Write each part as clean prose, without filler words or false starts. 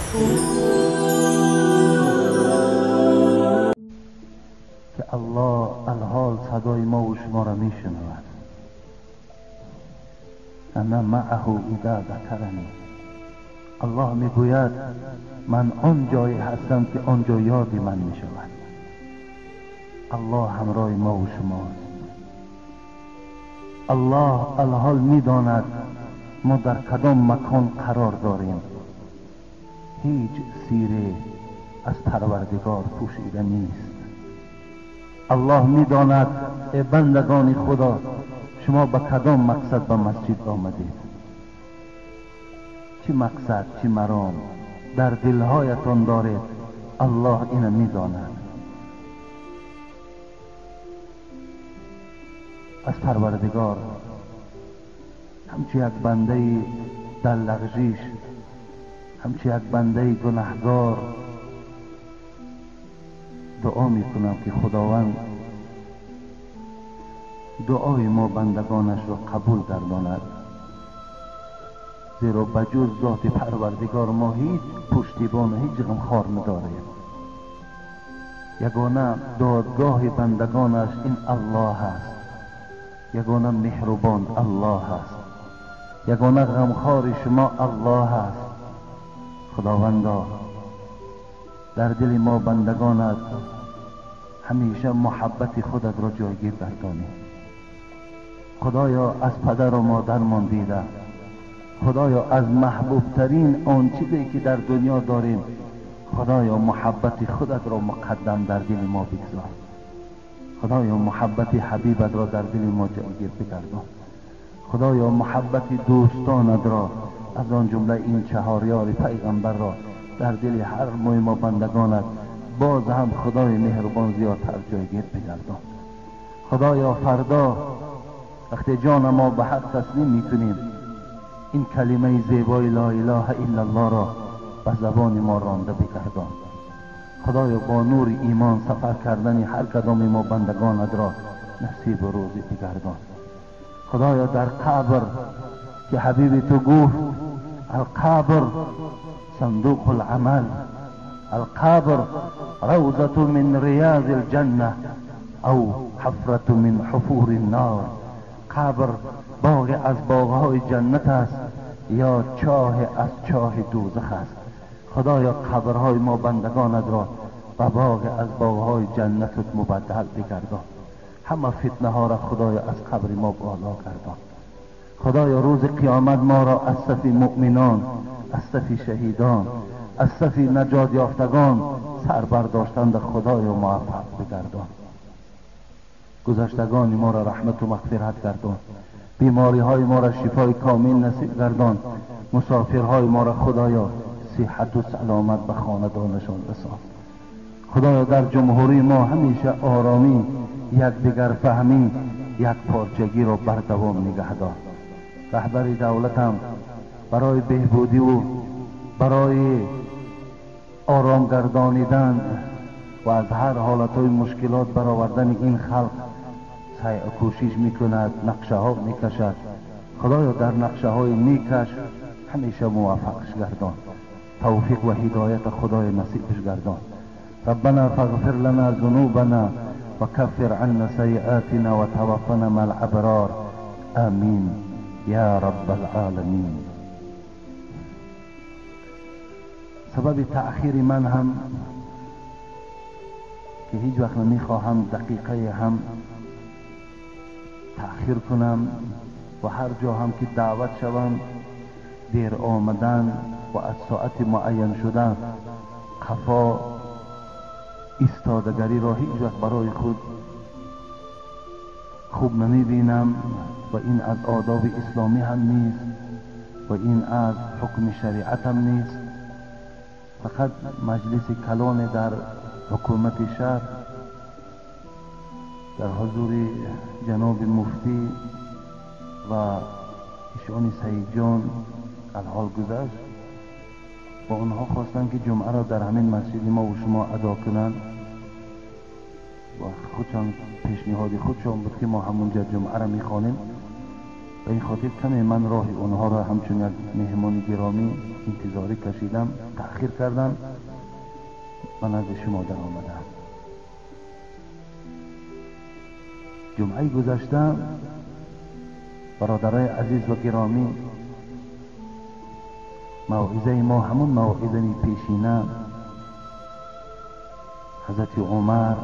که الله الحال صدای ما و شما را میشنود. انا معه اذا ذکرنی. الله میگوید من آن جایی هستم که آنجا یاد من میشود. الله همراه ما و شماست. الله الحال میداند ما در کدام مکان قرار داریم. هیچ سیره از پروردگار پوشیده نیست. الله میداند ای بندگان خدا شما به کدام مقصد به مسجد آمدید، چه مقصد چه مرام در دلهایتان دارید. الله اینو میداند. از پروردگار همچه یک بنده در لغزش، همچه یک بنده گناهگار دعا میکنم که خداوند دعای ما بندگانش را قبول گرداند، زیرا بجز ذات پروردگار ما هیچ پشتیبان و هیچ غمخوار نداریم. یگانه دادگاه بندگانش این الله است، یگانه مهربان الله است، یگانه غمخوار شما الله است. خداوندا در دل ما بندگانت همیشه محبت خودت را جایگیر گردانی. خدایا از پدر و مادرمان دیده، خدایا از محبوب ترین آن چیزی که در دنیا داریم، خدایا محبت خودت را مقدم در دل ما بگذار. خدایا محبت حبیبت را در دل ما جایگیر بگردان. خدایا محبت دوستانت را از آن جمله این چهار یار پیغمبر را در دل هر موی ما بندگانت باز هم خدای مهربان زیادتر جایگیر بگردان. خدایا فردا وقتی جان ما به حق تسلیم میکنیم این کلمه زیبای لا اله الا الله را به زبان ما رانده بگردان. خدایا با نور ایمان سفر کردن هر کدام ما بندگانت را نصیب و روزی بگردان. خدایا در قبر که حبیب تو گفت القبر صندوق العمل، القبر روضة من ریاض الجنة او حفرة من حفور النار. قبر باغ از باغهای جنت است یا چاه از چاه دوزخ است. خدایا قبرهای ما بندگانت را به باغ از باغهای جنتت مبدل بگردان. همه فتنه ها را خدایا از قبر ما بالا گردان. خدایا روز قیامت ما را از صف مؤمنان، از صف شهیدان، از صف نجات یافتگان سر برداشتند خدایا موفق بگردان. گذشتگان ما را رحمت و مغفرت گردان. بیماری های ما را شفای کامل نصیب گردان. مسافرهای ما را خدایا صحت و سلامت به خاندانشان رسان. خدایا در جمهوری ما همیشه آرامی، یکدیگر فهمی، یک پارچگی را بر دوام نگه دار. رهبر دولتم برای بهبودی و برای آرام گردانیدن و از هر حالتهای مشکلات برآوردن این خلق سعی کوشش میکند، نقشه ها میکشد. خدایا در نقشه های نیکش همیشه موفقش گردان. توفیق و هدایت خدای نصیبش گردان. ربنا فاغفر لنا ذنوبنا وكفر عنا سيئاتنا وتوفنا مع الابرار آمین یا رب العالمین. سبب تأخیر من هم که هیچ وقت نمیخواهم دقیقه هم تأخیر کنم و هر جا هم که دعوت شوم دیر آمدن و از ساعت معین شدن قفا ایستادگری را هیچ وقت برای خود خوب نمیبینم و این از آداب اسلامی هم نیست و این از حکم شریعت هم نیست. فقط مجلس کلان در حکومت شهر در حضور جناب مفتی و ایشان سعید جان الحال گذشت و آنها خواستند که جمعه را در همین مسجد ما و شما ادا کنند و خودشان پیشنهاد خودشان بود که ما همونجا جمعه را میخوانیم. به این خاطر کمی من راه اونها را همچون یک مهمان گرامی انتظاری کشیدم، تأخیر کردم و نزد شما در آمدم. جمعه گذشته برادرای عزیز و گرامی، موعظه ما همون موعظه پیشینه حضرت عمر،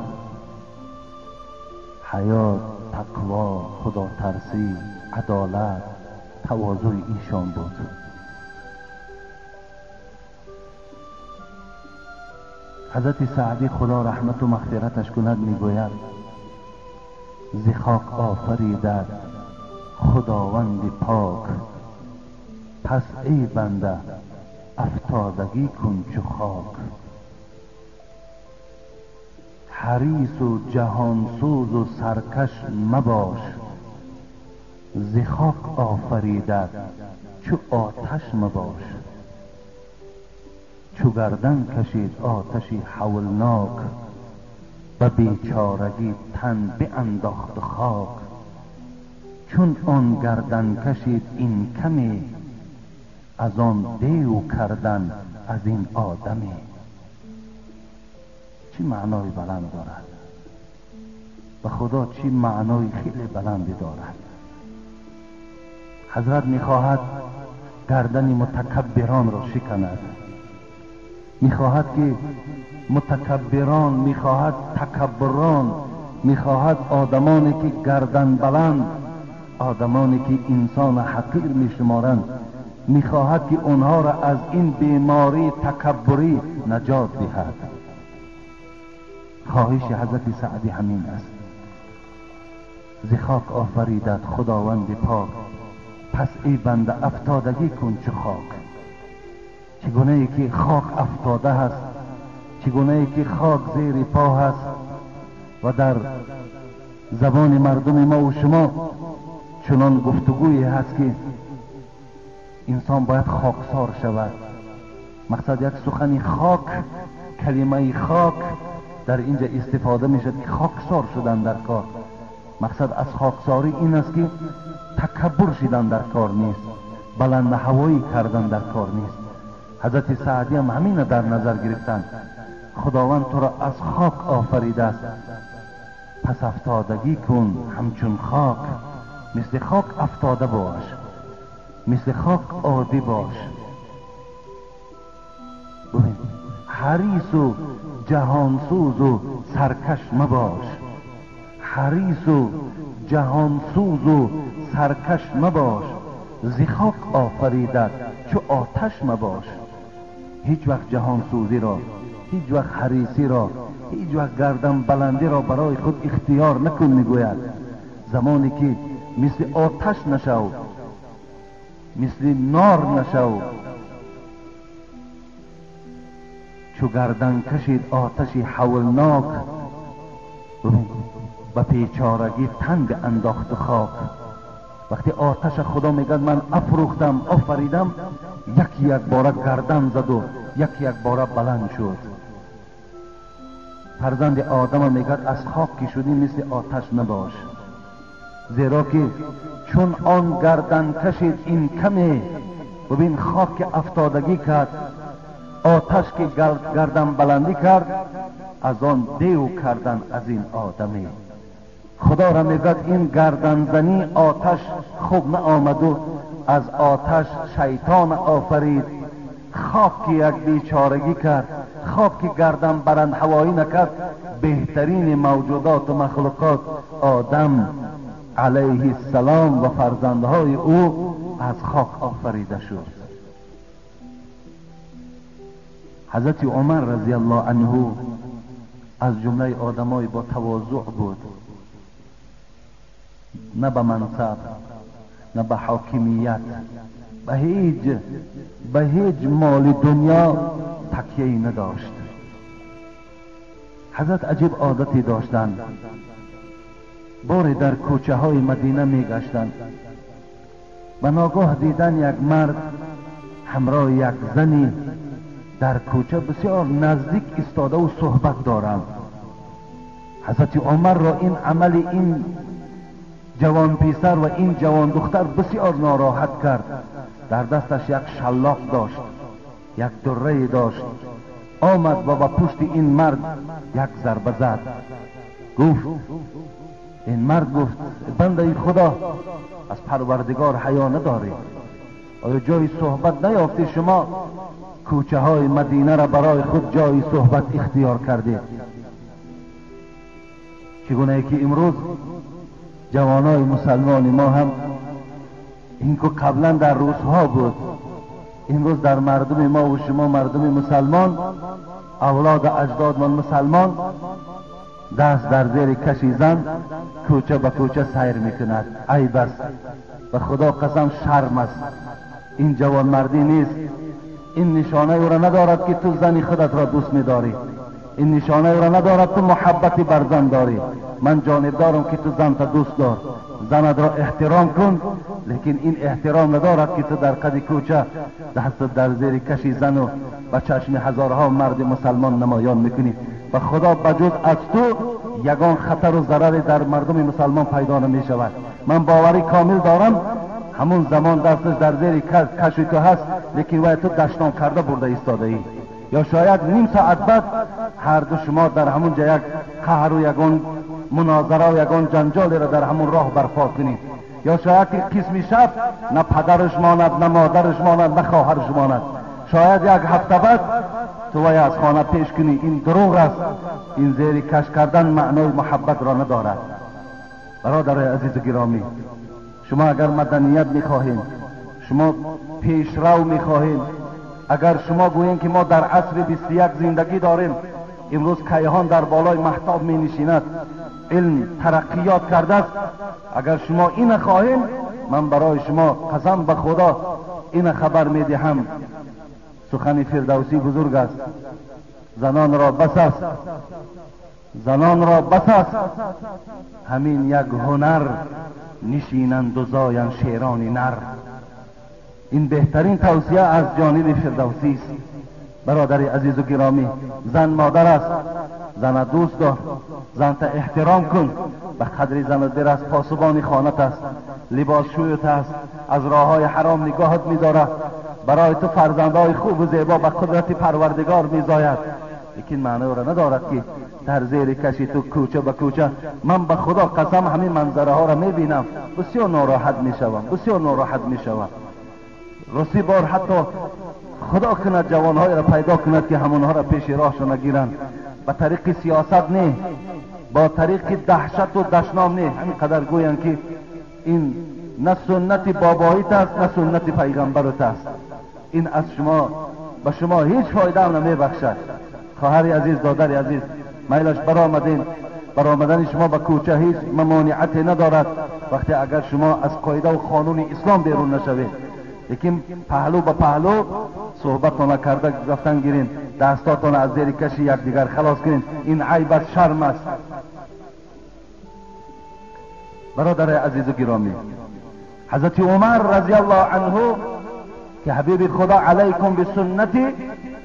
حیات، تقوا، خدا ترسی، عدالت، تواضع ایشان بود. حضرت سعدی خدا رحمت و مغفرتش کند میگوید ز خاک آفریدد خداوند پاک، پس ای بنده افتادگی کن چو خاک. حریص و جهانسوز و سرکش مباش، ز خاک آفریدد چو آتش مباش. چو گردن کشید آتشی هولناک، به بیچارگی تن بانداخت خاک. چون آن گردن کشید این کمی، از آن دیو کردن از این آدمی. چی معنای بلند دارد، به خدا چی معنای خیلی بلندی دارد. حضرت میخواهد گردن متکبران را شکند، میخواهد که متکبران، میخواهد تکبران، میخواهد آدمانی که گردن بلند، آدمانی که انسان حقیر میشمارند، میخواهد که اونها را از این بیماری تکبری نجات دهد. خواهش حضرت سعدی همین است. ز خاک آفریدد خداوند پاک، پس ای بنده افتادگی کن چو خاک. چگونه ای که خاک افتاده هست، چگونه ای که خاک زیر پا هست و در زبان مردم ما و شما چنان گفتگویی هست که انسان باید خاکسار شود. مقصد یک سخن خاک، کلمه خاک در اینجا استفاده می شد که خاکسار شدن در کار. مقصد از خاکساری این است که تکبر شدن در کار نیست، بلند هوایی کردن در کار نیست. حضرت سعدی هم همین در نظر گرفتن. خداوند تو را از خاک آفریده است، پس افتادگی کن همچون خاک. مثل خاک افتاده باش، مثل خاک عادی باش. ببین، حریص و جهانسوز و سرکش مباش، حریص و جهانسوز و سرکش مباش، ز خاک آفریدد چو آتش مباش. هیچ وقت جهانسوزی را، هیچ وقت حریصی را، هیچ وقت گردن بلندی را برای خود اختیار نکن. میگوید زمانی که مثل آتش نشو، مثل نار نشو، چو گردن کشید آتشی هولناک، به بیچارگی تن انداخت خاک. وقتی آتش خدا میگد من افروختم، آفریدم، یکی یک باره گردن زد و یکی یک باره بلند شد. فرزند آدم میگد از خاک که شدی مثل آتش نباش، زیرا که چون آن گردن کشید این کمی، ببین خاک که افتادگی کرد، آتش که گردن بلندی کرد، از آن دیو کردن از این آدمی. خدا را میگد این گردن زنی آتش خوب نه آمد و از آتش شیطان آفرید. خاک که یک بیچارگی کرد، خاک که گردن بلند هوایی نکرد، بهترین موجودات و مخلوقات آدم علیه السلام و فرزندهای او از خاک آفریده شد. حضرت عمر رضی الله عنه از جمله آدمای با تواضع بود، نه به منصب، نه به حاکمیت، به هیچ مال دنیا تکیه‌ای نداشت. حضرت عجیب عادتی داشتند. باری در کوچه های مدینه می گشتند و ناگاه دیدن یک مرد همراه یک زنی در کوچه بسیار نزدیک ایستاده و صحبت دارند. حضرت عمر را این عمل این جوان پیسر و این جوان دختر بسیار ناراحت کرد. در دستش یک شلاق داشت، یک دره داشت. آمد و با پشت این مرد یک ضربه زد. گفت این مرد گفت بنده خدا از پروردگار حیا نداری؟ آیا جای صحبت نیافتی؟ شما کوچه های مدینه را برای خود جای صحبت اختیار کردید. چگونه که امروز جوانای مسلمان ما هم این که قبلا در روزها بود، امروز در مردم ما و شما مردم مسلمان، اولاد اجدادمان مسلمان، دست در زیر کشی زن کوچه به کوچه سیر میکند. عیب است، به خدا قسم شرم است. این جوان مردی نیست. این نشانه او را ندارد که تو زنی خودت را دوست میداری. این نشانه او را ندارد تو محبتی بر زن داری. من جانب دارم که تو زن تا دوست دار، زنت را احترام کن، لیکن این احترام ندارد که تو در قد کوچه دست در زیر کشی زن و به چشم هزارها مرد مسلمان نمایان میکنی. و خدا بجز از تو یگان خطر و ضرر در مردم مسلمان پیدا نمی شود. من باوری کامل دارم همون زمان دستش در زیر کشی تو هست، لیکن وای تو دشنام کرده برده ایستاده ای. یا شاید نیم ساعت بعد هر دو شما در همون جا یک قهر و یگان مناظره و یگان جنجالی را در همون راه برپا کنید. یا شاید قسمی شب نه پدرش ماند، نه مادرش ماند، نه خواهرش ماند. شاید یک هفته بعد تو وای از خانه پیش کنی. این دروغ است. این زیر کش کردن معنای محبت را ندارد. برادر عزیز گرامی، شما اگر مدنیت میخواهید، شما پیشرو میخواهید، اگر شما گویین که ما در عصر 21 زندگی داریم، امروز کیهان در بالای مهتاب می نشیند، علم ترقیات کرده است، اگر شما این خواهید، من برای شما قسم به خدا این خبر می دهم. سخن فردوسی بزرگ است. زنان را بس است، زنان را بس است همین یک هنر، نشینند و زایند شیران نر. این بهترین توصیه از جانب فردوسی است. برادر عزیز و گرامی، زن مادر است، زن دوست دار، زن تا احترام کن، به قدر زن برس، پاسبان خانت است، لباس شویت است، از راه های حرام نگاهت می‌دارد، برای تو فرزندهای خوب و زیبا به قدرت پروردگار میزاید. لیکن معنی را ندارد که در زیر کشی تو کوچه به کوچه. من به خدا قسم همین منظره ها را میبینم، بسیار ناراحت میشوم، بسیار ناراحت میشوم. رسی بار حتی خدا کند جوانهای را پیدا کند که همونها را پیش راهشان نگیرند. به طریق سیاست نه، با طریق دهشت و دشنام نه. همین قدر گویند که این نه سنت باباییت است، نه سنت پیغمبرت است. این از شما به شما هیچ فایده هم نمیبخشد. خواهر عزیز، دادر عزیز، میلش برآمدین. برآمدن شما به کوچه هیچ ممانعتی ندارد وقتی اگر شما از قاعده و قانون اسلام بیرون نشوید. لیکن پهلو به پهلو صحبتتان کرده رفتن گیرین، دستاتان از زیر کشی یکدیگر خلاص کنین. این عیب از شرم است. برادر عزیز و گرامی، حضرت عمر رضی الله عنه که حبیب خدا علیکم بسنتی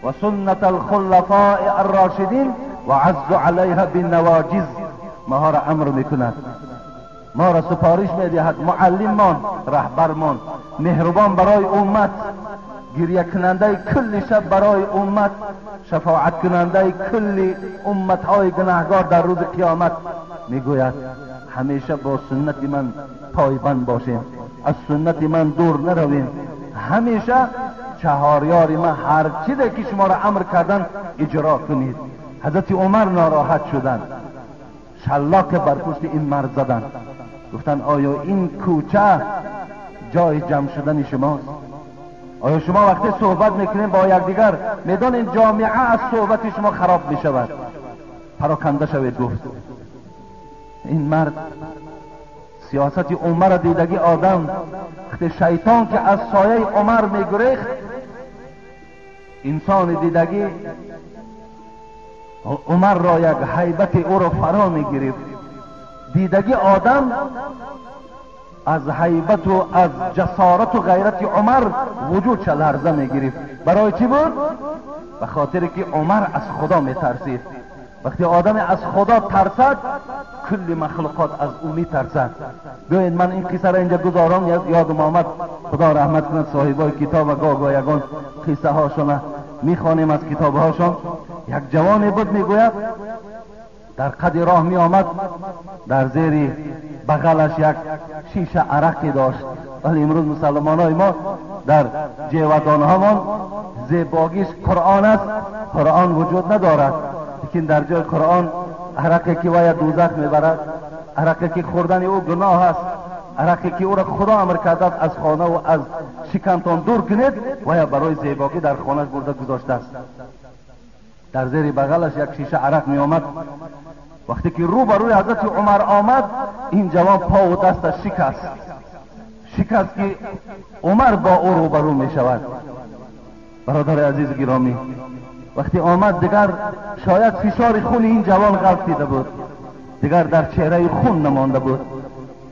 و سنت الخلفاء الراشدین و عز علیها بالنواجذ، ما را امر میکند، ما را سپارش میدهد، معلممان، رهبرمان، مهربان برای امت، گریه کننده کل شب برای امت، شفاعت کننده کل امتهای گناهگار در روز قیامت، میگوید همیشه با سنت من پایبند باشیم، از سنت من دور نرویم، همیشه چهاریار من هر چیزی که شما را امر کردن اجرا کنید. حضرت عمر ناراحت شدند، شلاق بر پشت این مرد زدند، گفتند آیا این کوچه جای جمع شدن شماست؟ آیا شما وقتی صحبت میکنید با یکدیگر میدانید جامعه از صحبت شما خراب میشود؟ پراکنده شوید. گفت این مرد سیاست عمر دیدگی آدم، وقتی شیطان که از سایه عمر میگریخت، انسان دیدگی عمر را یک هیبت او را فرا میگرفت. دیدگی آدم از هیبت و از جسارت و غیرت عمر وجودش لرزه میگرفت. برای چی بود؟ به خاطر که عمر از خدا میترسید. وقتی آدم از خدا ترسد کل مخلوقات از او میترسد. بیایید من این قصه را اینجا گذارم، یادم آمد، خدا رحمت کند صاحبای کتاب و گاه گاه یگان قصه هاشون میخوانیم از کتاب هاشون. یک جوانی بود میگوید در قد راه می آمد، در زیر بغلش یک شیشه عرقی داشت. ولی امروز مسلمان های ما در جیودان هامان زیباگیش قرآن است، قرآن وجود ندارد، لیکن در جای قرآن عرقی که وای دوزخ میبرد، عرقی که خوردن او گناه است، عرقی که او را خدا امر کرده از خانه و از شکمتان دور کنید، وای برای زیباگی در خانهش برده گذاشته است. در زیر بغلش یک شیشه عرق می آمد. وقتی که رو بر روی حضرت عمر آمد، این جوان پا و دستش شکست، شکست که عمر با او روبرو می شود. برادر عزیز گرامی، وقتی آمد دیگر شاید فشار خون این جوان غلطیده بود، دیگر در چهره خون نمانده بود،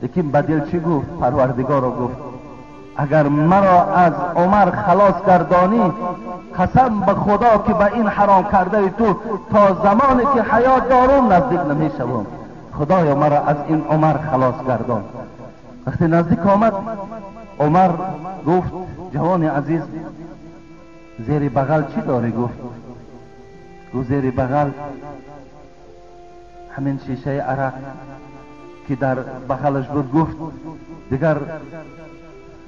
لیکن بدل چی گفت؟ پروردگار را گفت اگر مرا از عمر خلاص گردانی، قسم به خدا که به این حرام کرده تو تا زمانی که حیات دارم نزدیک نمیشوم. خدایا مرا از این عمر خلاص گردان. وقتی نزدیک آمد، عمر گفت جوان عزیز زیر بغل چی داری؟ گفت زیر بغل همین شیشه عرق که در بغلش بود. گفت دیگر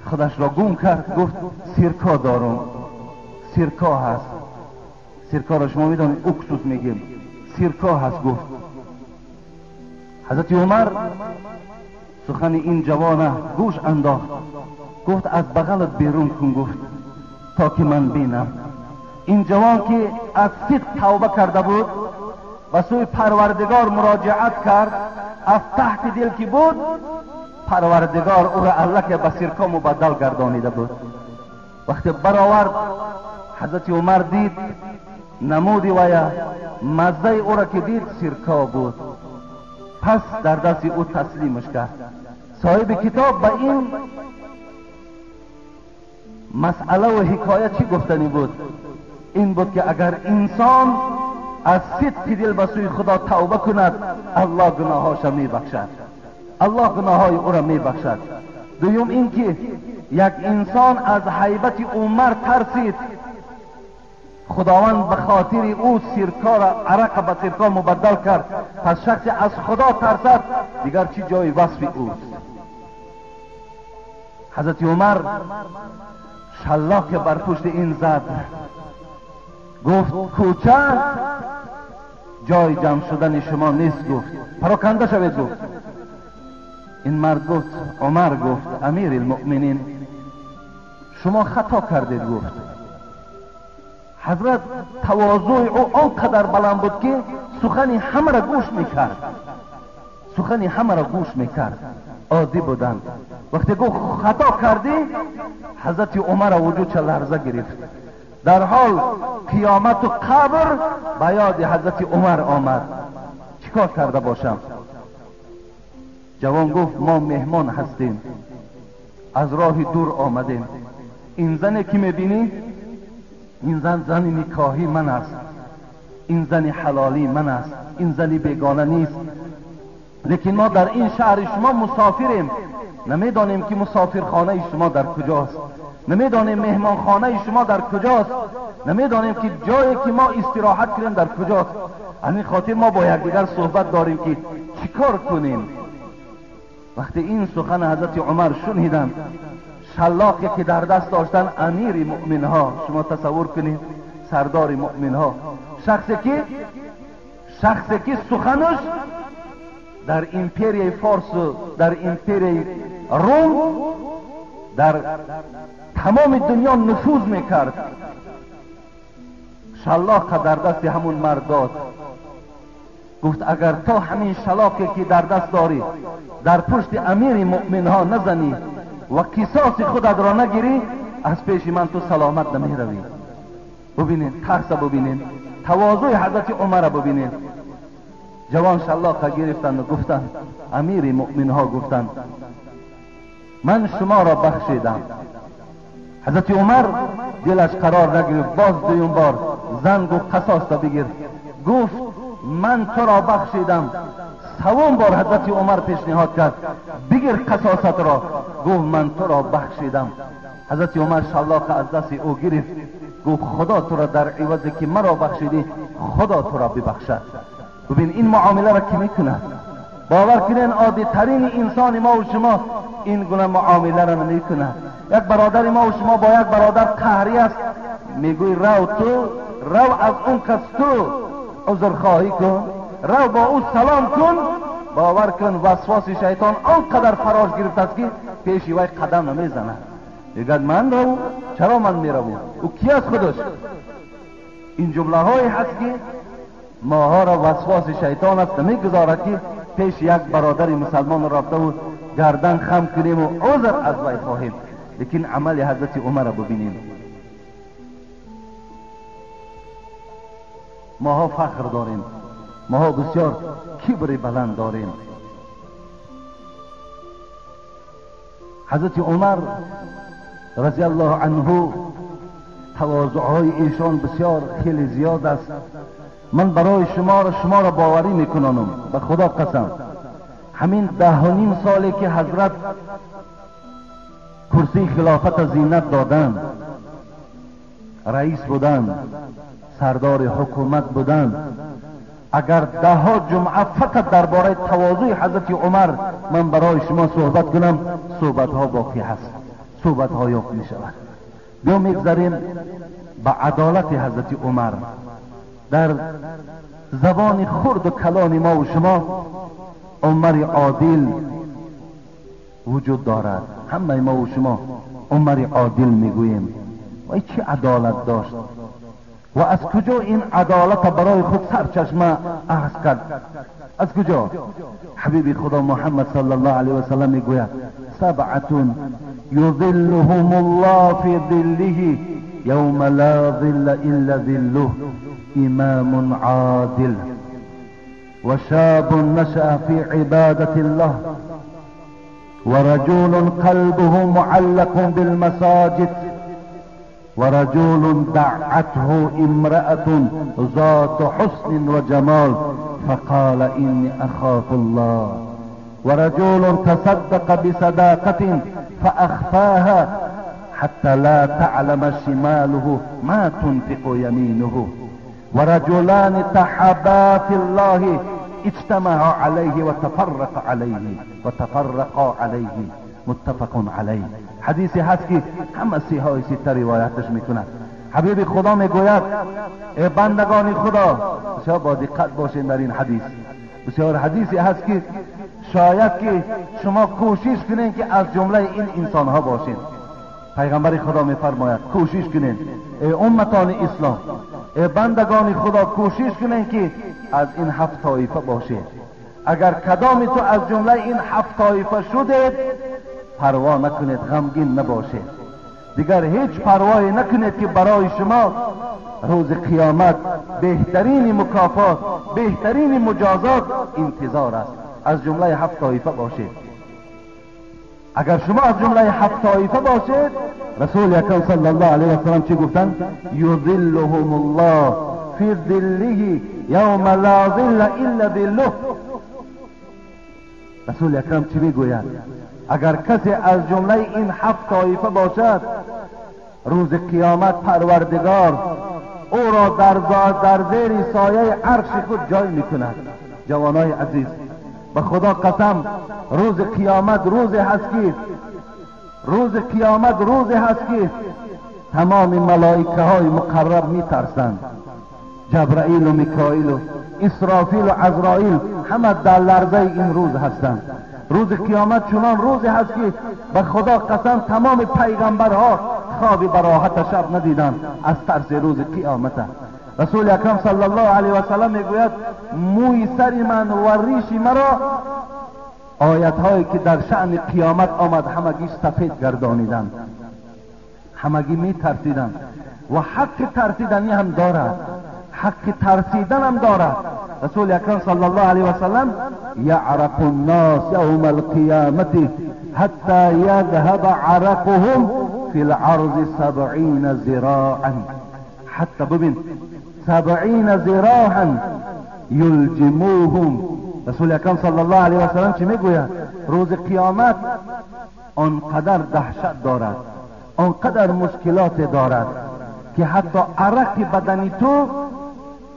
خودش را گم کرد، گفت سیرکا دارم، سیرکا هست، سیرکا را شما میدانید اکسوس میگیم، سیرکا هست. گفت حضرت عمر سخن این جوانه گوش انداخت، گفت از بغلت بیرون کن، گفت تا که من بینم. این جوان که از صدق توبه کرده بود و سوی پروردگار مراجعت کرد، از تحت دل که بود پروردگار او را الله که به سیرکا مبدل گردانیده بود. وقتی برآورد، حضرت عمر دید نمودی ویا مزه او را که دید سیرکا بود، پس در دست او تسلیمش کرد. صاحب کتاب به این مسئله و حکایت چی گفتنی بود؟ این بود که اگر انسان از صدق دل به سوی خدا توبه کند، الله گناهاش میبخشد، الله گناههای او را میبخشد. دوم اینکه یک انسان از هیبت عمر ترسید، خداوند به خاطر او سیرکا را عرق به سیرکا مبدل کرد. پس شخص از خدا ترسد دیگر چی جای وصف اوست؟ حضرت عمر شلاق بر پشت این زد، گفت کوچه جای جمع شدن شما نیست، گفت پراکنده شوید. گفت این مرد گفت عمر گفت امیر المؤمنین شما خطا کردید. گفت حضرت تواضع او آنقدر بلند بود که سخن همه را گوش میکرد، سخن همه را گوش میکرد، عادی بودند. وقتی گفت خطا کردی، حضرت عمر وجود چه لرزه گرفت. در حال قیامت و قبر به یاد حضرت عمر آمد، چیکار کرده باشم؟ جوان گفت ما مهمان هستیم، از راه دور آمدیم، این زنی که میبینی این زن زن نکاحی من است، این زن حلالی من است، این زن بیگانه نیست، لیکن ما در این شهر شما مسافریم، نمیدانیم که مسافرخانه شما در کجاست، نمیدانیم مهمانخانه شما در کجاست، نمیدانیم که جایی که ما استراحت کنیم در کجاست. همین خاطر ما با یکدیگر صحبت داریم که چیکار کنیم. وقتی این سخن حضرت عمر شنیدند، شلاقی که در دست داشتن امیر مؤمنها، شما تصور کنید سردار مؤمنها، شخصی که سخنش در امپریای فارس و در امپریای روم در تمام دنیا نفوذ میکرد، شلاق در دست همون مرد داد. گفت اگر تا همین شلاقی که در دست داری در پشت امیر مؤمنها نزنی و قصاص خودت را نگیری، از پیش من تو سلامت نمی روی. ببینین ترس، ببینین تواضع حضرت عمر، ببینین. جوان شلاق گرفتند و گفتند امیر مؤمنها گفتند من شما را بخشیدم. حضرت عمر دلش قرار نگرفت، باز دویم بار زنگ و قصاص را بگیر. گفت من تو را بخشیدم. سوم بار حضرت عمر پیشنهاد کرد بگیر قصاصت را، گفت من تو را بخشیدم. حضرت عمر شلاق از دست او گرفت، گفت خدا تو را در عوضی که مرا بخشیدی خدا تو را ببخشد. ببین این معامله را کی میکند؟ باور کنین عادی ترین انسان ما و شما این گونه معامله را نمیکند. یک برادر ما و شما با یک برادر قهری است، میگوی رو تو، رو از اون کس تو عذرخواهی کن، رو با او سلام کن. باور کن وسواس شیطان آنقدر فراش گرفت است که پیش وی قدم نمیزند. میگد من رو، چرا من میروم؟ او کی از خودش؟ این جمله های هست که ماها را وسواس شیطان است، نمیگذارد که پیش یک برادر مسلمان رفته و گردن خم کنیم و عذر از وی خواهیم. لیکن عمل حضرت عمر را ببینیم. ماها فخر داریم، ماها بسیار کبر بلند داریم. حضرت عمر رضی الله عنه تواضعهای ایشان بسیار خیلی زیاد است. من برای شما را باوری میکنانم، به خدا قسم، همین 10.5 سالی که حضرت کرسی خلافت زینت دادند، رئیس بودند، سردار حکومت بودند، اگر 10 جمعه فقط درباره تواضع حضرت عمر من برای شما صحبت کنم، صحبت ها باقی هست، صحبت ها یافت می شود. بیا میگذریم به عدالت حضرت عمر. در زبان خرد و کلان ما و شما عمر عادل وجود دارد. همه ما و شما عمر عادل میگوییم. و چه عدالت داشت و از کجا این عدالت برای خود سرچشمه اخذ کرد؟ از کجا؟ حبیب خدا محمد صلی الله علیه و سلم میگوید سبعة یظلهم الله فی ظله یوم لا ظل الا ظله امام عادل وشاب نشأ في عبادة الله ورجل قلبه معلق بالمساجد ورجل دعته امرأة ذات حسن وجمال فقال إني أخاف الله ورجل تصدق بصداقة فأخفاها حتى لا تعلم شماله ما تنفق يمينه ورجلان تحابا في الله اجتمعا عليه وتفرق عليه وتفرقا عليه متفق علیه. حدیثی هست که همه صحیح سته روایتش میکنند. حبیب خدا میگوید ای بندگان خدا، بسیار با دقت باشین در این حدیث. بسیار حدیثی هست که شاید که شما کوشش کنین که از جمله این انسان ها باشین. پیغمبر خدا میفرماید کوشش کنین ای امتان اسلام، ای بندگان خدا، کوشش کنین که از این 7 طایفه باشید. اگر کدامی تو از جمله این 7 طایفه شدید پروا نکنید، غمگین نباشید، دیگر هیچ پروایی نکنید که برای شما روز قیامت بهترین مکافات، بهترین مجازات انتظار است. از جمله 7 طایفه باشید. اگر شما از جمله 7 طایفه باشید، رسول اکرم صلی الله علیه و سلم چی گفتند؟ یظلهم الله فی ظله یوم لا ظل الا ظله. رسول اکرم چی میگوید؟ اگر کسی از جمله این 7 طایفه باشد، روز قیامت پروردگار او را در زیر سایه عرش خود جای میکند. جوانای عزیز، به خدا قسم، روز قیامت روز هست که روز قیامت روز هست که تمام ملائکه های مقرب میترسند. جبرائیل و میکائیل و اسرافیل و عزرائیل همه در لرزه این روز هستند. روز قیامت چنان روزی هست که به خدا قسم تمام پیغمبرها خواب براحت شب ندیدند از ترس روز قیامت. رسول اکرم صلی الله علیه و سلم میگوید موی سر من و ریش مرا آیت هایی که در شأن قیامت آمد همگی سفید گردانیدند، همگی می ترسیدند و حق ترسیدنی هم دارد، حق ترسیدن هم دارد. رسول اکرم صلی الله علیه و سلم یعرق الناس یوم القیامت حتی یذهب عرقهم فی العرض 70 ذراعا. حتی ببین 70 ذراعا یلجموهم. رسول اکرم صلی الله علیه و سلم چی میگوید؟ روز قیامت آنقدر دهشت دارد، آنقدر مشکلات دارد که حتی عرق بدن تو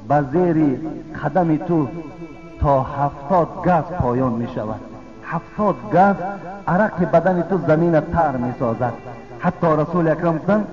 به زیر قدم تو تا 70 گز پایان می شود. 70 گز عرق بدن تو زمین تر می سازد. حتی رسول اکرم گفتند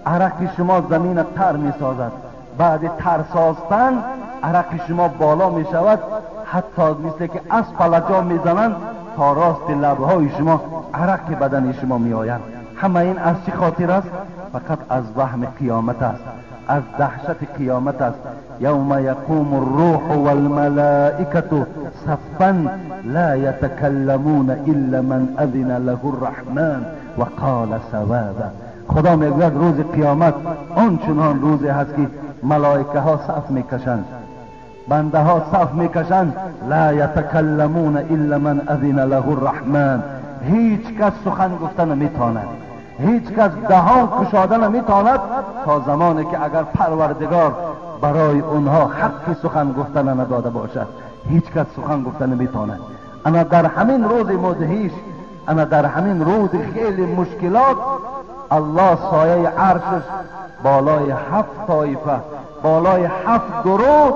عرق شما زمین تر می سازد، بعد تر ساختن عرق شما بالا می شود، حتی مثل که از پلجا می زنند تا راست لبهای شما عرق بدن شما می آید. همه این از چی خاطر است؟ فقط از وهم قیامت است، از دهشت قیامت است. یوم یقوم الروح والملائکة صفا لا یتکلمون الا من اذن له الرحمن وقال صوابا. خدا میگوید روز قیامت آنچنان روزی هست که ملائکه ها صف میکشند، بنده ها صف میکشند، لا یتکلمون الا من اذن له الرحمن. هیچ کس سخن گفتن نمیتواند، هیچ کس دهان کشاده نمیتواند تا زمانی که اگر پروردگار برای اونها حق سخن گفتن نداده باشد، هیچ کس سخن گفتن نمیتواند. اما در همین روز مدهش، اما در همین روز خیلی مشکلات، الله سایه عرشش بالای 7 طایفه، بالای 7 گروه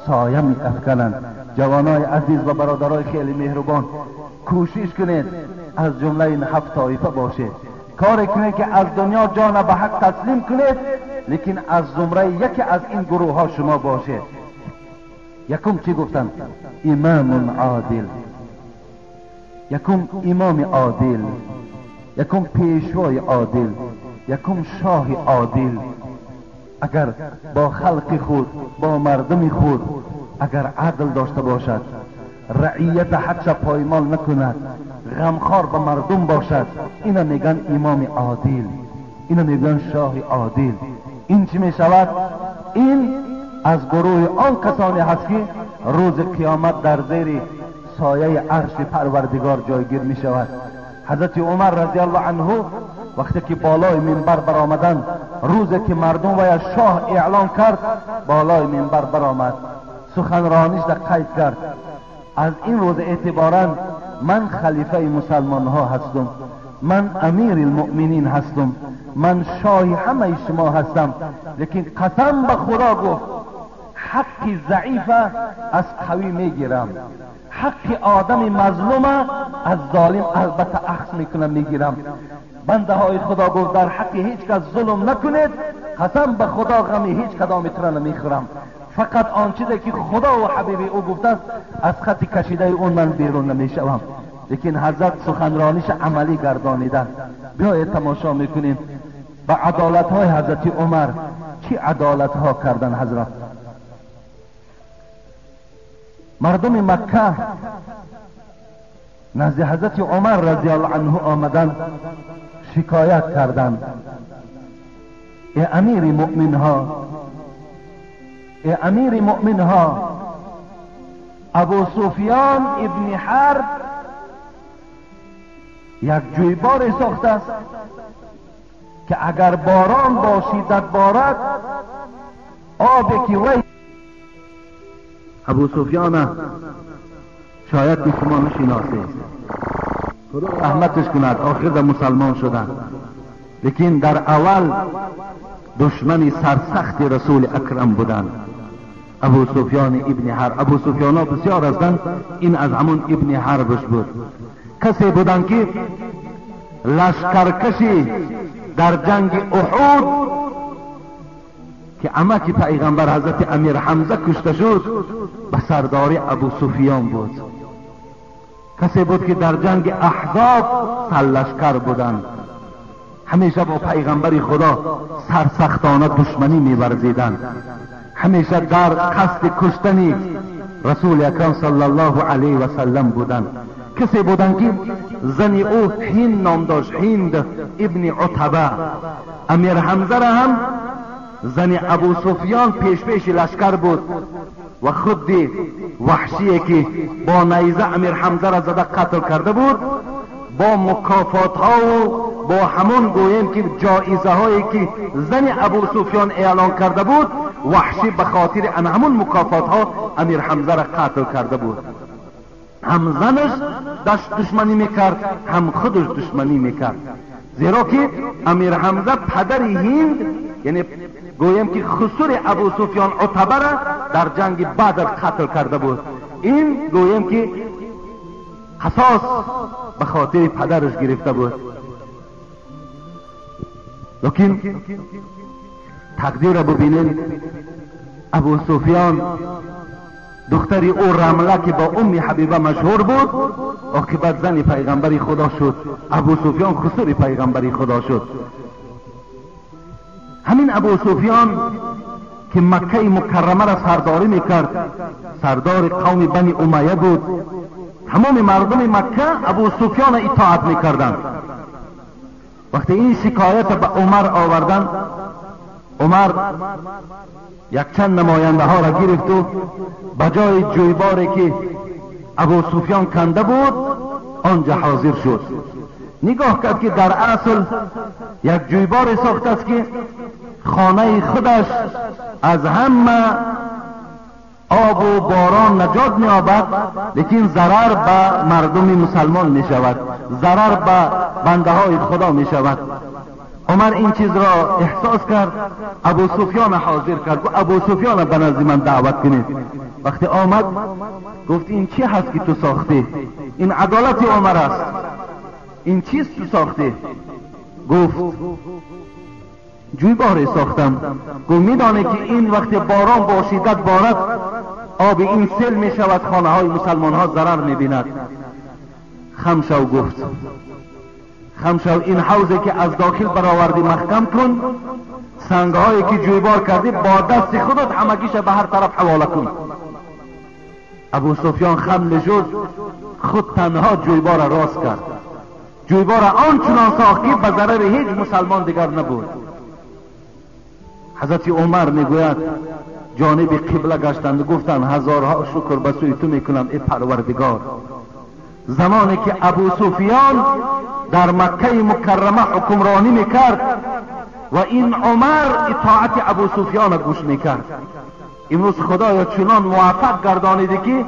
سایه می افکنند. جوانای عزیز و برادرای خیلی مهربان، کوشش کنید از جمله این 7 طایفه باشید. کاری کنید که از دنیا جان به حق تسلیم کنید، لیکن از زمره یکی از این گروه ها شما باشید. یکم چی گفتن؟ امام عادل. یکم امام عادل، یکم پیشوای عادل، یکم شاه عادل. اگر با خلق خود، با مردم خود اگر عدل داشته باشد، رعیت حقش پایمال نکند، غمخوار به مردم باشد، اینا میگن امام عادل، اینا میگن شاه عادل. این چی میشود؟ این از گروه آن کسانی هست که روز قیامت در زیر سایه عرش پروردگار جایگیر میشود. حضرت عمر رضی الله عنه وقتی که بالای منبر برآمدند، روزی که مردم و شاه اعلان کرد، بالای منبر برآمد، سخنرانیش را قید کرد. از این روز اعتبارا من خلیفه مسلمان ها هستم، من امیر المؤمنین هستم، من شاه همه شما هستم، لیکن قسم به خدا گفت حق ضعیف از قوی میگیرم، حق آدم مظلوم از ظالم البته اخذ میکنم میگیرم. بنده های خدا گفت در حق هیچ کس ظلم نکنید، قسم به خدا غم هیچ کدامتون را نمیخورم، فقط آن چیزی که خدا و حبیب او گفته است از خط کشیده اون من بیرون نمیشوم. لیکن حضرت سخنرانیش عملی گردانیدن. بیایید تماشا میکنیم به عدالت های حضرت عمر، چی عدالت ها کردن حضرت. مردم مکه نزد حضرت عمر رضی الله عنه آمدن، شکایت کردند: ای امیر مؤمن ها، ای امیر مؤمن ها، ابو سفیان ابن حرب یک جویبار ساخته است که اگر باران با شدت بارد، آب که وی ابو سفیان شاید که شما نشناسید، خدا رحمتش کند، آخر در مسلمان شدن، لیکن در اول دشمن سرسخت رسول اکرم بودند. ابو سفیان ابن حرب. ابو سفیان ها بسیار هستند، این از همون ابن حربش بود. کسی بودند که لشکرکشی در جنگ احد که عمک پیغمبر حضرت امیر حمزه کشته شد، به سرداری ابو سفیان بود. کسی بود که در جنگ احزاب سرلشکر بودند، همیشه با پیغمبر خدا سرسختانه دشمنی می‌ورزیدند، همیشه در قصد کشتن رسول اکرم صلی الله علیه و سلم بودند. کسی بودند که زن او هند نام داشت، هند ابن عتبه. امیر حمزه را هم زن ابو سفیان پیش پیش لشکر بود و خود وحشیه که با نیزه امیر حمزه را زده قتل کرده بود، با مکافات ها و با همون گوییم که جایزه هایی که زن ابو سفیان اعلان کرده بود، وحشی به خاطر ان همون مکافات ها امیر حمزه را قتل کرده بود. هم زنش داشت دشمنی میکرد، هم خودش دشمنی میکرد، زیرا که امیر حمزه پدر هند، یعنی گویم که خسر ابو سفیان عتبه را در جنگ بدر قتل کرده بود. این گویم که قصاص به خاطر پدرش گرفته بود. لیکن تقدیر را ببینین، ابو سفیان دختر او رمله که با ام حبیبه مشهور بود، عاقبت زن پیغمبر خدا شد. ابو سفیان خسر پیغمبر خدا شد. همین ابو سفیان که مکه مکرمه را سرداری میکرد، سردار قوم بنی امیه بود، تمام مردم مکه ابو سفیان اطاعت میکردند. وقتی این شکایت به عمر آوردند، عمر یک چند نماینده ها را گرفت و به جای جویباری که ابو سفیان کنده بود آنجا حاضر شد. نگاه کرد که در اصل یک جویبار ساخته است که خانه خودش از همه آب و باران نجات می‌یابد، لیکن ضرر به مردم مسلمان می‌شود، ضرر به بنده های خدا می‌شود. عمر این چیز را احساس کرد، ابو سفیان حاضر کرد، گفت ابو سفیان به نزد من دعوت کنید. وقتی آمد گفت این چی هست که تو ساختی؟ این عدالت عمر است، این چیز تو ساختی؟ گفت جویباری ساختم. گفت میدانه که این وقت باران با شدت بارد، آب این سیل می شود، خانه های مسلمان ها ضرر می بیند. خم شو، گفت خم شو، این حوضی که از داخل برآوردی محکم کن، سنگ هایی که جویبار کردی با دست خودت همگیش به هر طرف حواله کن. ابو سفیان خم نشد، خود تنها جویبار را راست کرد، جویبار آنچنان ساخت که به ضرر هیچ مسلمان دیگر نبود. حضرت عمر میگوید جانب قبله گشتند و گفتند هزارها شکر به سوی تو میکنم ای پروردگار. زمانی که ابو سفیان در مکه مکرمه حکمرانی میکرد و این عمر اطاعت ابو سفیان گوش میکرد، امروز خدایا چنان موفق گردانیده که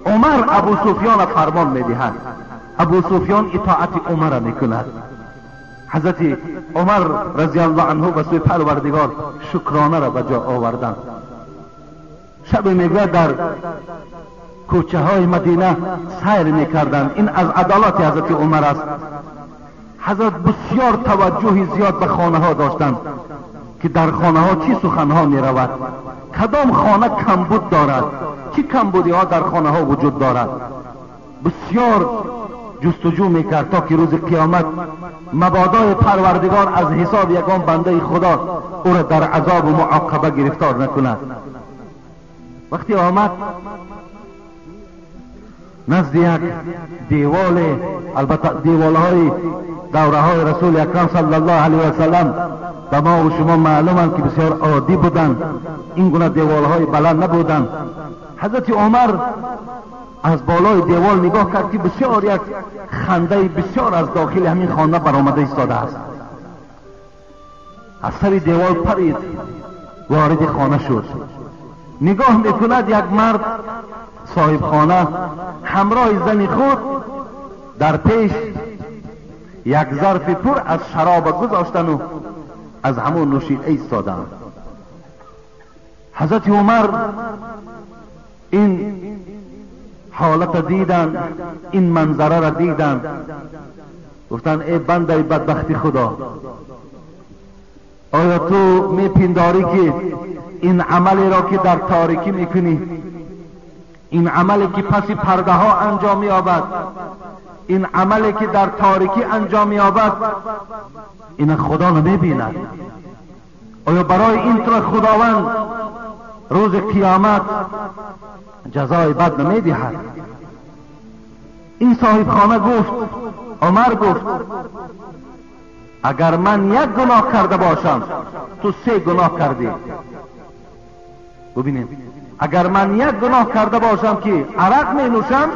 عمر ابو سفیان فرمان میدهد، ابو سفیان اطاعت عمر میکند. حضرت عمر رضی الله عنه به سوی پروردگار شکرانه را به جا آوردند. شب میگوید در کوچه های مدینه سیر میکردند. این از عدالت حضرت عمر است. حضرت بسیار توجه زیاد به خانه ها داشتند که در خانه ها چی سخن ها می رود، کدام خانه کمبود دارد، چی کمبودی ها در خانه ها وجود دارد. بسیار جستجو میکرد تا که روز قیامت مبادای پروردگار از حساب یگان بنده خدا او را در عذاب و معاقبه گرفتار نکند. وقتی آمد نزد یک دیوال، البته دیوالهای دوره های رسول اکرم صلی الله علیه و سلم به ما و شما معلومند که بسیار عادی بودند، این گونه دیوالهای بلند نبودند. حضرت عمر از بالای دیوال نگاه کرد که بسیار یک خنده بسیار از داخل همین خانه برآمده ایستاده است. از سر دیوال پرید، وارد خانه شد. نگاه میکند یک مرد صاحب خانه همراه زن خود در پیش یک ظرف پر از شراب گذاشتن و از همون نوشیده ایستادند. حضرت عمر این حالت دیدن، این منظره را دیدن، گفتن ای بنده بدبختی خدا، آیا تو میپنداری که این عملی را که در تاریکی میکنی، این عملی که پس پرده ها انجام مییابد، این عملی که در تاریکی انجام مییابد، این خدا نمیبیند؟ آیا برای این تو خداوند روز قیامت جزای بد نمیدهد؟ این صاحب خانه گفت، عمر گفت اگر من یک گناه کرده باشم تو سه گناه کردی. ببینید، اگر من یک گناه کرده باشم که عرق می نوشم،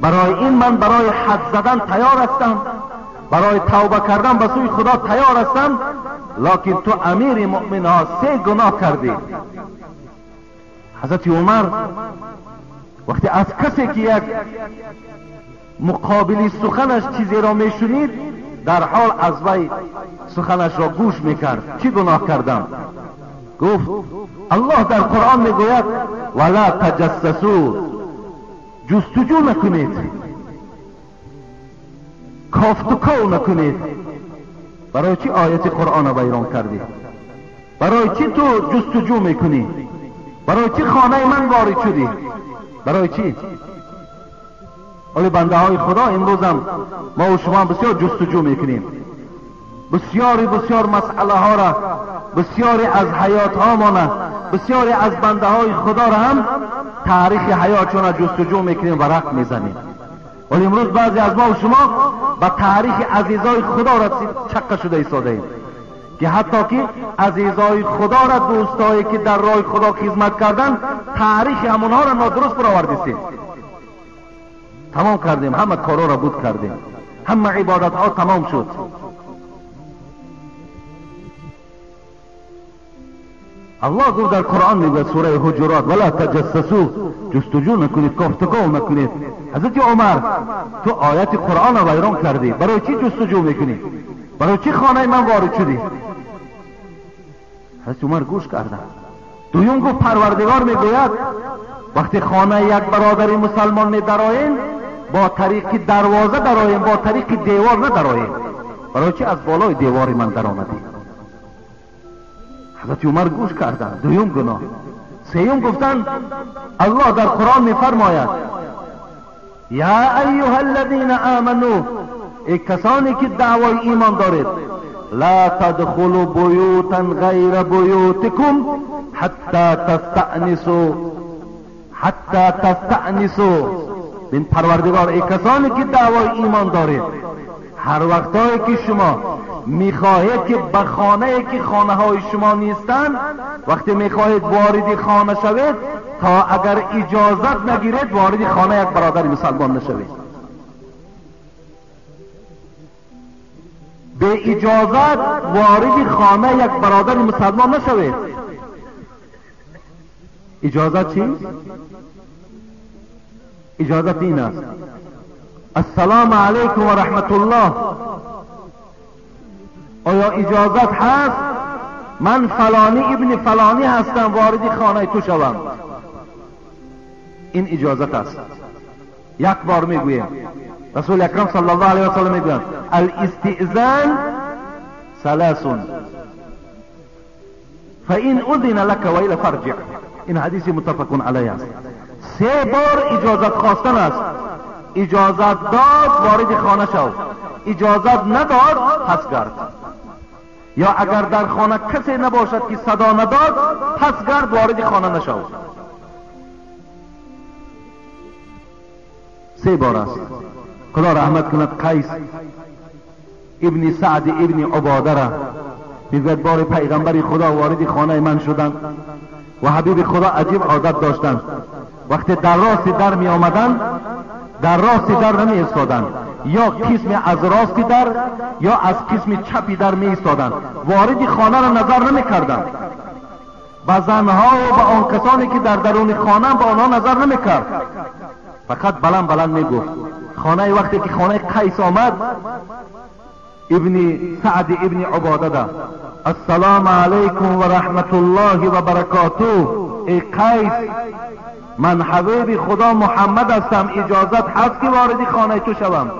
برای این من برای حد زدن تیار هستم، برای توبه کردن به سوی خدا تیار هستم، لکن تو امیر مؤمن ها سه گناه کردی. حضرت عمر وقتی از کسی که یک مقابلی سخنش چیزی را میشنید در حال از وی سخنش را گوش میکرد. چی گناه کردم؟ گفت الله در قرآن میگوید ولا تجسسوا، جستجو نکنید، کافت و کاو نکنید. برای چی آیت قرآن را ویران کردی؟ برای چی تو جستجو میکنی؟ برای چی خانه من وارد شدی؟ برای چی؟ ولی بنده های خدا امروز هم ما و شما بسیار جستجو میکنیم، بسیاری بسیار مسئله ها را، بسیاری از حیات ها مانه، بسیاری از بنده های خدا را هم تاریخ حیاتشون را جستجو میکنیم و رق میزنیم. ولی امروز بعضی از ما و شما به تاریخ عزیزای خدا را چقه شده ایستاده ایم که حتی که عزیزای خدا را، دوستایی که در راه خدا خدمت کردن، تاریخ همونها را نادرست برآوردیم. تمام کردیم، همه کارا را بود کردیم، همه عبادت ها تمام شد. الله گفت در قرآن میگه سوره حجرات ولا تجسسوا، جستجو نکنید، کافتکاو نکنید. حضرت عمر تو آیت قرآن را ویران کردی، برای چی جستجو میکنی؟ برای چی خانه من وارد شدی؟ حضرت عمر گوش کردن. دویم گفت پروردگار میگوید وقتی خانه یک برادر مسلمان می درآییم با طریق دروازه درآییم، با طریق دیوار ندرآییم. برای چی از بالای دیوار من درآمدی؟ حضرت عمر گوش کردن. دویم گناه. سیوم گفتن الله در قرآن میفرماید یا ایها الذین آمنوا، ای کسانی که دعوای ایمان دارید، لا تدخلوا بیوتا غیر بیوتکم حتی تستأنسوا، حتی تستأنسوا. بین پروردگار ای کسانی که دعوای ایمان دارید، هر وقتایی که شما میخواهید که به خانه که خانه های شما نیستند، وقتی میخواهید وارد خانه شوید، تا اگر اجازت نگیرید وارد خانه یک برادر مسلمان نشوید. به اجازت وارد خانه یک برادر مسلمان نشوید. اجازت چی؟ اجازت این است السلام علیکم و رحمت الله، آیا اجازت هست من فلانی ابن فلانی هستم وارد خانه تو شوم؟ این اجازت است. یک بار میگویم رسول اکرم صلی الله علیه و سلم میگویند الاستئذان ثلاث فإن اذن لك وإلا فارجع. این حدیث متفق علیه است. سه بار اجازت خواستن است. اجازت داد وارد خانه شو، اجازت نداد پس گرد. یا اگر در خانه کسی نباشد که صدا نداد پس گرد وارد خانه نشو. سه بار است. خدا رحمت کند قیس ابن سعد ابن عباده را میگوید بار پیغمبر خدا وارد خانه من شدند و حبیب خدا عجیب عادت داشتند، وقتی در راست در می آمدند در راست در نمی ایستادند، یا قسم از راست در یا از قسم چپی در می ایستادند، وارد خانه را نظر نمی کردند. به زنها و به آن کسانی که در درون خانه به آنها نظر نمی کرد، فقط بلند بلند می گفت. خانه وقتی که خانه قیس آمد ابن سعد ابن عباده ده السلام علیکم و رحمت الله و برکاته، ای قیس من حبیب خدا محمد هستم، اجازت هست که وارد خانه تو شوم؟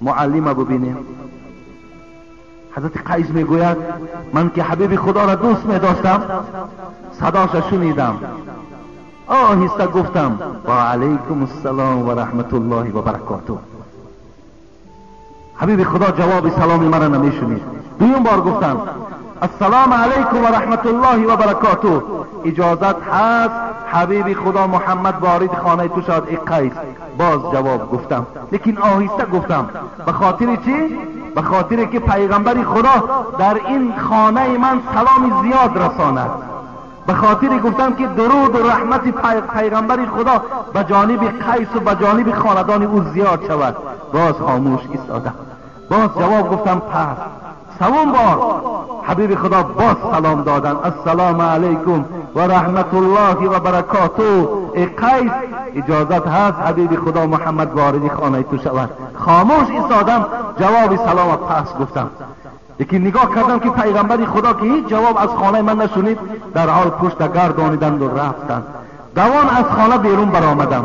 معلم ببینیم. حضرت قیس میگوید من که حبیب خدا را دوست می داشتم صداش شنیدم، آهسته گفتم و علیکم السلام و رحمت الله و برکاته. حبیب خدا جواب سلام مرا نمیشنید. دویم بار گفتم السلام علیکم و رحمت الله و برکاته، اجازت هست حبیب خدا محمد وارد خانه تو شد ای قیس؟ باز جواب گفتم، لیکن آهسته گفتم. به خاطر چی؟ به خاطر که پیغمبر خدا در این خانه من سلام زیاد رساند. به خاطر گفتم که درود و رحمت پیغمبر خدا به جانب قیس و به جانب خاندان او زیاد شود. باز خاموش ایستادم، باز جواب گفتم. پس سوم بار حبیب خدا باز سلام دادن، السلام علیکم و رحمت الله و برکاته. ای قیس اجازت هست حبیب خدا محمد وارد خانه تو شود. خاموش ایستادم، جواب سلام پس گفتم. یکی نگاه کردم که پیغمبر خدا که هیچ جواب از خانه من نشنید، در حال پشت گردانیدند و رفتند. دوان از خانه بیرون برآمدم،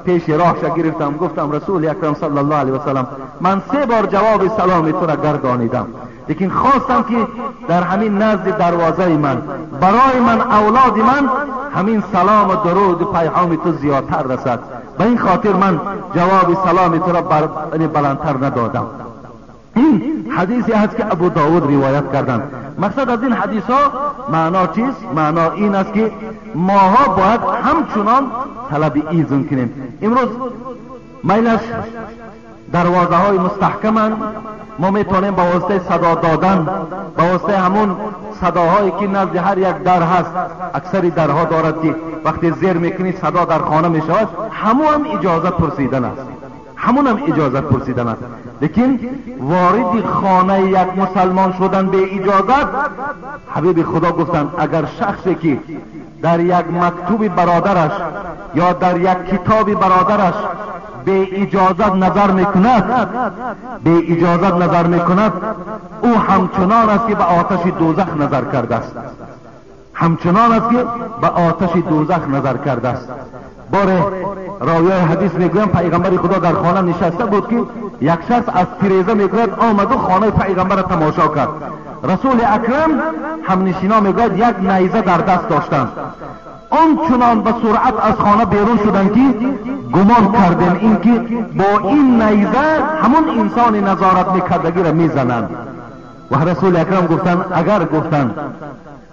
پیش راهش گرفتم، گفتم رسول اکرم صلی الله علیه و سلم، من 3 بار جواب سلام تو را گردانیدم، لیکن خواستم که در همین نزد دروازه من برای من اولاد من همین سلام و درود و پیغام تو زیادتر رسد، به این خاطر من جواب سلام تو را بلندتر ندادم. این حدیثی هست که ابو داود روایت کردند. مقصد از این حدیث ها معنا چیست؟ معنا این است که ماها باید همچنان طلب ایزن کنیم. امروز میلش دروازه های مستحکمند، ما میتونیم با واسطه صدا دادن، با واسطه همون صداهایی که نزد هر یک در هست، اکثری درها دارد که وقتی زیر میکنی صدا در خانه میشود، همون هم اجازه پرسیدن است، همون هم اجازه پرسیدن است. لیکن وارد خانه یک مسلمان شدن به اجازت، حبیب خدا گفتند اگر شخصی که در یک مکتوب برادرش یا در یک کتاب برادرش به اجازت نظر میکند، به اجازت نظر میکند، او همچنان است که به آتش دوزخ نظر کرده است، همچنان است که به آتش دوزخ نظر کرده است. باره راویای حدیث میگویم پیغمبر خدا در خانه نشسته بود که یک شخص از تریزه میگوید آمد و خانه پیغمبر را تماشا کرد. رسول اکرم همنشینا میگوید یک نیزه در دست داشتند، آنچنان به سرعت از خانه بیرون شدند که گمان کردیم اینکه با این نیزه همون انسان نظارت میکردگی را میزنند. و رسول اکرم گفتند اگر گفتند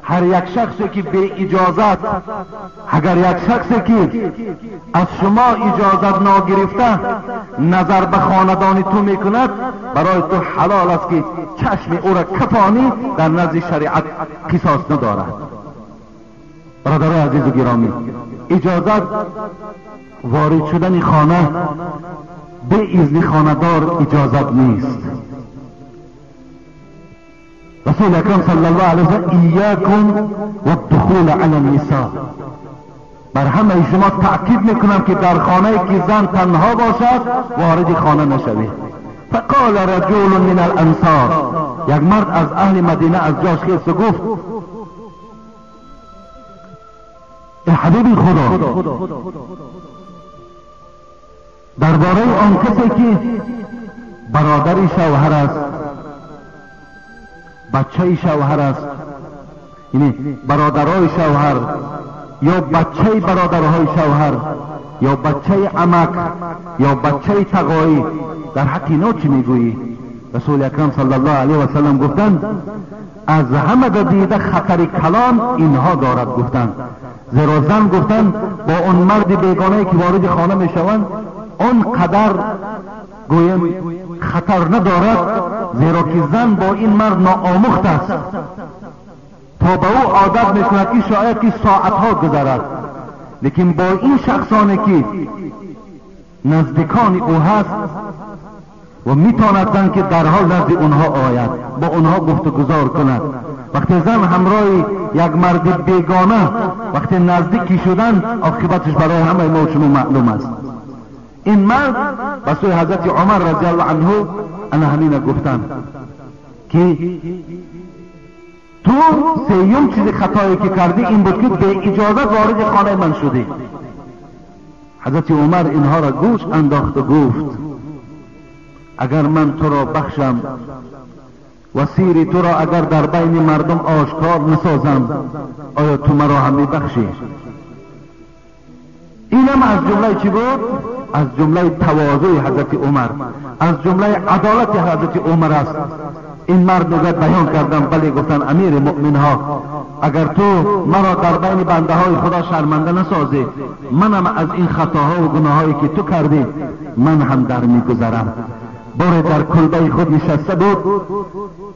هر یک شخصی که به اجازت، اگر یک شخصی که از شما اجازت ناگرفته نظر به خاندان تو میکند، برای تو حلال است که چشم او را کفانی، در نزد شریعت قصاص ندارد. برادرای عزیز و گرامی، اجازت وارد شدن خانه به اذن خانه‌دار اجازت نیست. رسول اکرم صلی الله علیه و سلم ایاکم والدخول علی النساء، بر همه شما تأکید میکنم که در خانه که زن تنها باشد وارد خانه نشوید. فقال رجل من الانصار، یک مرد از اهل مدینه از جاش خیست و گفت ای حبیب خدا، درباره آن کسی که برادر شوهر است، بچه شوهر است، یعنی برادرای شوهر یا بچه برادرهای شوهر یا بچه عمک یا بچه تقایی، در حق اینا چی میگویی؟ رسول اکرم صلی الله علیه و سلم گفتند از همه دیده خطر کلان اینها دارد. گفتند زیرا زن گفتند با اون مرد بیگانه که وارد خانه میشوند آن قدر گویم خطر ندارد، زیرا که زن با این مرد ناآموخت است، تا به او عادت میکند که شاید که ساعتها گذرد، لیکن با این شخصانی که نزدیکان او هست و میتواند زن که در حال نزد اونها آید، با اونها گفتگذار کند. وقتی زن همراه یک مرد بیگانه وقتی نزدیکی شدن، عاقبتش برای همه ما و شما معلوم است. این مرد به سوی حضرت عمر رضی الله عنه انا همین گفتند که تو سیوم چیز خطایی که کردی این بود که به اجازت وارد خانه من شدی. حضرت عمر اینها را گوش انداخت و گفت اگر من تو را بخشم و سیر تو را اگر در بین مردم آشکار نسازم، آیا تو مرا هم میبخشی؟ اینم از جمله چی بود؟ از جمله تواضع حضرت عمر، از جمله عدالت حضرت عمر است. این مرد میگوید بیان کردم، بله گفتن امیر مؤمن ها، اگر تو مرا در بین بنده های خدا شرمنده نسازی، منم از این خطاها و گناهایی که تو کردی من هم در میگذرم. باره در کلبه خود نشسته بود،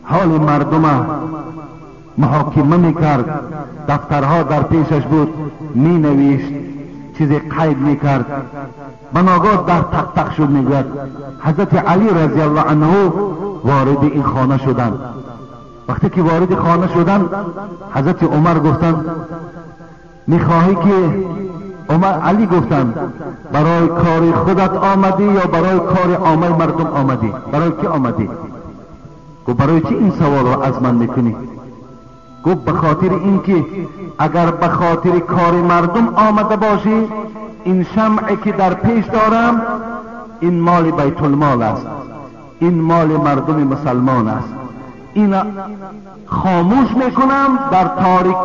حال مردم محاکمه میکرد، دفترها در پیشش بود، مینوشت، چیزی قید میکرد. بناگاه در تق تق شد. میگوید حضرت علی رضی الله عنه وارد این خانه شدند. وقتی که وارد خانه شدن حضرت عمر گفتند میخواهی که عمر علی گفتند برای کار خودت آمدی یا برای کار عامه مردم آمدی؟ برای کی آمدی؟ گفت برای چی این سوال را از من میکنی؟ گفت به خاطر اینکه اگر به خاطر کار مردم آمده باشی، این شمعی که در پیش دارم این مال بیت المال است، این مال مردم مسلمان است، این خاموش میکنم در تاریک،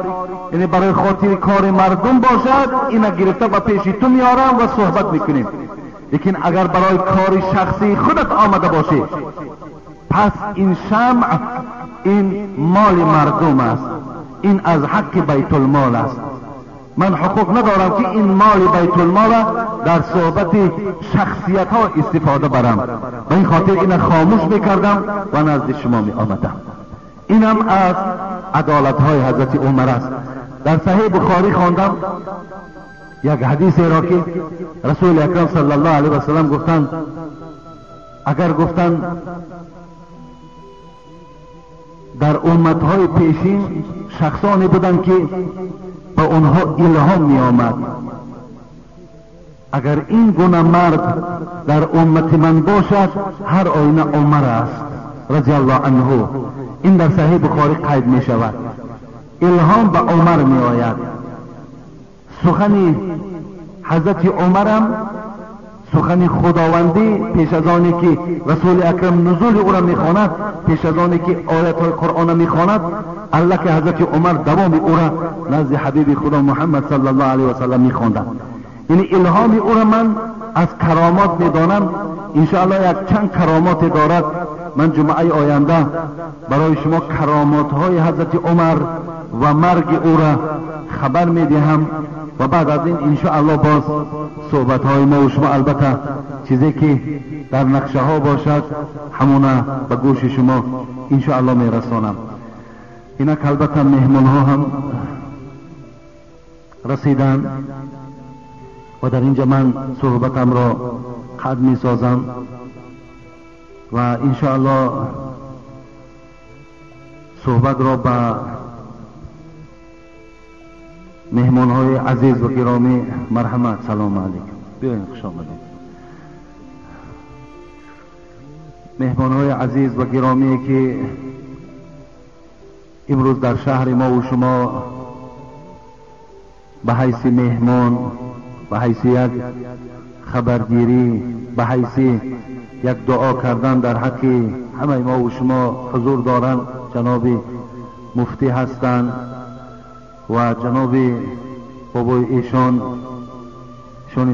یعنی برای خاطر کار مردم باشد این گرفته به پیش تو میارم و صحبت میکنیم. لیکن اگر برای کار شخصی خودت آمده باشی، پس این شمع این مال مردم است، این از حق بیت المال است. من حقوق ندارم که این مال بیت المال در صحبت شخصیت ها استفاده برم. به این خاطر این خاموش میکردم و نزد شما می آمدم. اینم از عدالت های حضرت عمر است. در صحیح بخاری خواندم یک حدیث را که رسول اکرم صلی الله علیه و سلم گفتند، اگر گفتند در امتهای پیشین شخصانی بودند که به آنها الهام می آمد، اگر این گونه مرد در امت من باشد هر آینه عمر است رضی الله عنه. این در صحیح بخاری قید می شود. الهام به عمر می آید. سخن حضرت عمرم سخن خداوندی پیش از آنی که رسول اکرم نزول او را میخواند، پیش از آنی که آیت های قرآن میخواند، الله که حضرت عمر دوام او را نزد حبیب خدا محمد صلی الله علیه و سلم میخواندند. یعنی الهام او را من از کرامات میدانم. انشاءالله یک چند کرامات دارد. من جمعه آینده برای شما کرامات های حضرت عمر و مرگ او را خبر میدهم و بعد از این انشاءالله باز صحبت های ما و شما، البته چیزی که در نقشه ها باشد همونه به گوش شما انشاءالله میرسانم. اینک البته مهمان ها هم رسیدن و در اینجا من صحبتم را قطع می سازم و انشاءالله صحبت را به مهمان های عزیز و گرامی مرحمت. سلام علیکم، بیاین، خوش آمدید. مهمان های عزیز و گرامی که امروز در شهر ما و شما به حیث مهمان، به حیث یک خبرگیری، به حیث یک دعا کردن در حق همه ما و شما حضور دارند. جناب مفتی هستند و جناب بابای ایشان، ایشان